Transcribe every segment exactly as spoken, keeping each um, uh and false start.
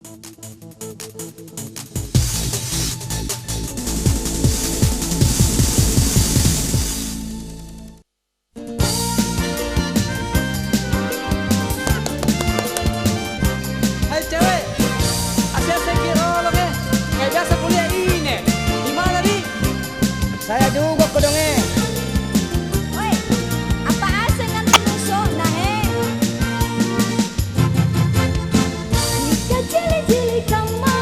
Hai cewe', asia-siaki rolong, eh. Kayak biasa kuliah ine. Di mana, di? Saya juga kodong, eh. Woi, apa aseng antu nuso'na, he? Nikajili-jili kamma,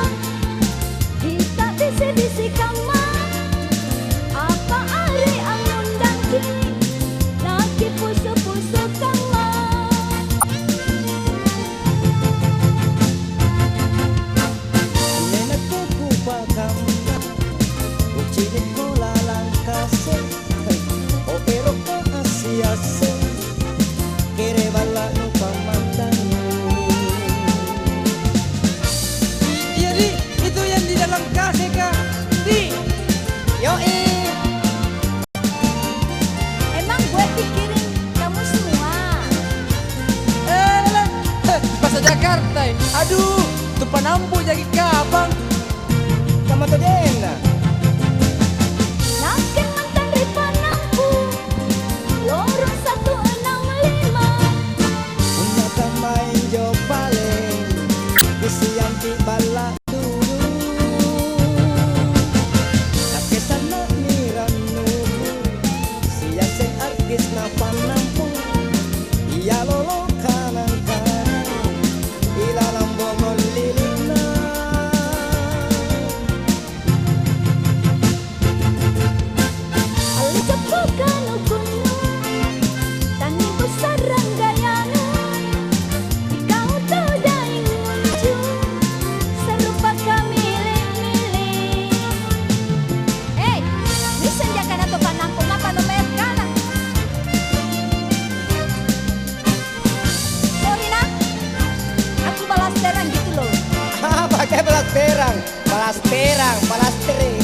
nikabisi-bisi kamma, apa are angngundangki, nakipusu-pusu kamma. Anne nakke kupakamma, kucinikko lalang kase'. O, erokka assiasseng, kere balla'nu pammantannu. Iya, Di, itu yang di dalam kaseka, Di. Yoi. Emang gue pikirin kamu semua. Eh, eh, eh, bahasa Jakarta, eh. Aduh, tu panampu jaki kapang. Kamma tojenna. Nakke mantang ri Panampu, lorong satu enam lima. Punna kamma injo paleng, kusiampi balla' tudu. Nakke sanna'mi rannuku, siasseng artisna Panampu. Ia lolo kanang-kanang, ilalang bongol lili'na. Alli cappuka nukunnu, tangngi bussarrang gayanu, ikau tau daeng unju, sarupaka mili-mili. Hei, nissenja kana to Panampu, ngapa numayya kana? Sorry, Nak. Aku balas terang gitu loh. Apa kayak balas terang? Balas terang, balas tereng.